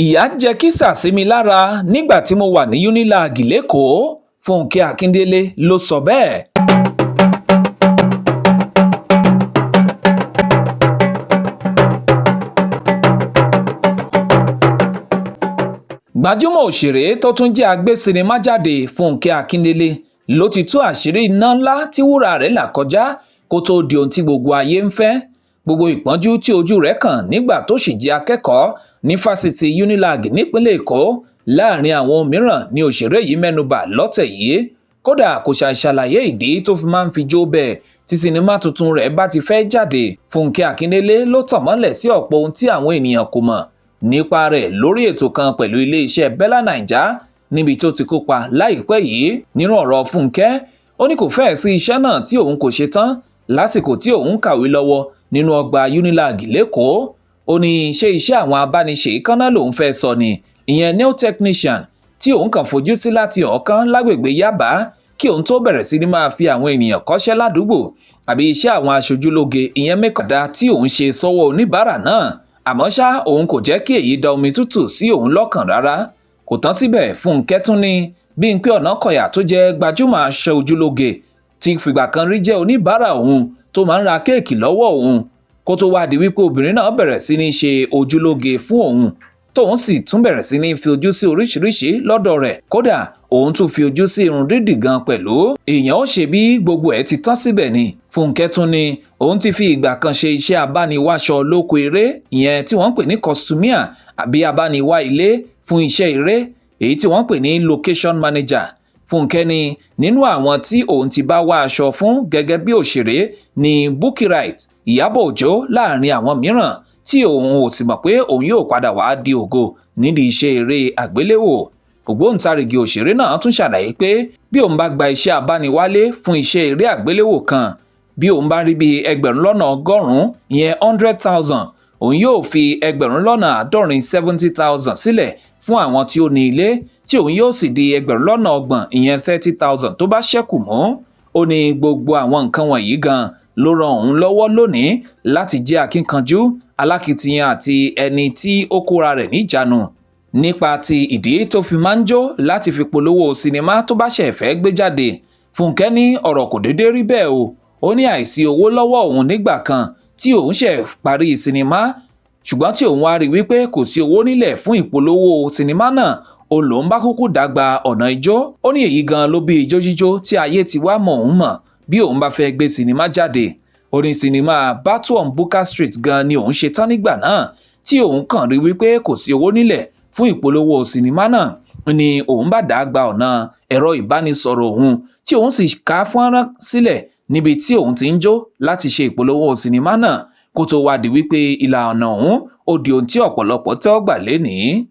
Ìyà jẹ́ kísà sí mi lára nígbà tí mo wà ní Unilag lÉkòó, Fúnkẹ́ Akíndélé ló sọ bẹ́ẹ̀. Gbajúmọ̀ òṣèré tó tún jẹ́ agbé-sinimá jáde Fúnkẹ́ Akíndélé ló ti tú àṣírí iná ńlá tí wúrà rẹ̀ là kọjá kó tóó di ohun tí gbogbo ayé ń fẹ́. Gbogbo ìpọ́njú tí ojú rẹ̀ kàn nígbà tó sì jẹ́ akẹ́kọ̀ọ́ ní fásitì Unilag nípínlẹ̀ Èkó láàrin àwọn mìíràn ni òṣèré yìí mẹ́nubà lọ́tẹ̀ yìí. Kódà kò ṣàìṣàlàyé ìdí tó fi máa ń fi jó bẹ́ẹ̀ tí sinimá tuntun rẹ̀ bá ti fẹ́ jáde. Fúnkẹ́ Akíndélé ló tàn mọ́lẹ̀ sí ọ̀pọ̀ ohun tí àwọn ènìyàn kò mọ̀ nípa rẹ̀ lórí ètò kan pẹ̀lú iléeṣẹ́ Bella Naija níbi tó ti kópa láìpẹ́ yìí. Nínú ọ̀rọ̀ Fúnkẹ́, ó ní kò fẹ́ẹ̀ sí iṣẹ́ náà tí òun kò ṣe tán lásìkò tí òun kàwé lọ́wọ́ nínú ọgbà Unilag lÉkòó. Ó ní ṣé iṣẹ́ àwọn abániṣe kánná lòun fẹ́ sọ ni, ìyẹn nail technician tí òun kàn fojú sí láti ọ̀ọ́kán lágbègbè Yaba kí òun tó bẹ̀rẹ̀ sí ní máa fi àwọn ènìyàn kọ́ṣẹ́ ládùúgbò, àbí iṣẹ́ àwọn aṣojúlóge ìyẹn mẹ́kọ̀dá tí òun ṣe sọ́wọ́ oníbàárà náà. Àmọ́ ṣá, òun kò jẹ́ kí èyí da omi tútù sí òun lọ́kàn rárá. Kò tán síbẹ̀, Fúnkẹ́ tún ní Bímpé Ọ̀nàkọ̀yà tó jẹ́ gbajúmọ̀ aṣọ ojúlóge tí fìgbà kan rí jẹ́ oníbàárà òun tó máa ń ra kéèkì lọ́wọ́ òun kó tó wá di wípé obìnrin náà bẹ̀rẹ̀ sí ní ṣe ojúlóge fún òun, tóun sì tún bẹ̀rẹ̀ sí ní fi ojú sí oríṣiríṣi lọ́dọ̀ rẹ̀. Kódà òun tún fi ojú sí irun dídì gan pẹ̀lú. Èèyàn ó ṣe bí gbogbo ẹ̀ ti tán síbẹ̀ ni. Fúnkẹ́ tún ní òun ti fi ìgbà kan ṣe iṣẹ́ abániwáṣọ lóko eré, ìyẹn tí wọ́n ń pè ní costumier, àbí abániwá ilé fún iṣẹ́ eré, èyí tí wọ́n ń pè ní location manager. Fúnkẹ́ ní nínú àwọn tí òun ti bá wá aṣọ fún gẹ́gẹ́ bí òṣèré ní Bukky Wright, Ìyábọ̀ Òjó láàrin àwọn mìíràn tí òun ò sì mọ̀ pé òun yóò padà wá di ògo nídìí iṣẹ́ eré àgbéléwò. Ògbóǹtarìgì òṣèré náà tún ṣàlàyé pé bí òun bá gba iṣẹ́ abániwálé fún iṣẹ́ eré àgbéléwò kan, bí òun bá rí bíi 100,000, ìyẹn 100,000, òun yóò fi 70,000, 70,000 sílẹ̀ fún àwọn tí ó ní ilé, tí òun yóò sì di 30,000, ìyẹn 30,000 tó bá ṣẹ́kù mọ́. Ó ní gbogbo àwọn nǹkan wọ̀nyí gan ló ran òun lọ́wọ́ lónìí láti jẹ́ akínkanjú, alákìtiyan àti ẹni tí ó kóra rẹ̀ níjàánu. Nípa ti ìdí tó fi máa ń jó láti fi polówó sinimá tó bá ṣẹ̀ fẹ́ gbé jáde, Fúnkẹ́ ní ọ̀rọ̀ kò déédé rí bẹ́ẹ̀ o. Ó ní àìsí owó lọ́wọ́ òun nígbà kan tí òun ṣẹ̀ parí sinimá, ṣùgbọ́n tí òun wá rí wípé kò sí owó nílẹ̀ fún ìpolówó sinimá náà, òun lòún bá kúkú dàgbà ọ̀nà ijó. Ó ní èyí gan ló bí ijó jíjó tí ayé ti wá mọ̀ òun mọ̀ bí òun bá fẹ́ gbé sinimá jáde. Ó ní sinimá Battle on Bukka Street gan ni òun ṣe tán nígbà náà tí òun kàn rí wípé kò sí owó nílẹ̀ fún ìpolówó sinimá náà ni òun bá dàá gba ọ̀nà ẹ̀rọ ìbánisọ̀rọ̀ òun tí òun sì ká fọ́nrán sílẹ̀ níbi tí òun ti ń jó láti ṣe ìpolówó sinimá náà kó tó wá di wípé ìlànà òun ó di ohun tí ọ̀pọ̀lọpọ̀ tẹ́wọ́ gbà lénìí.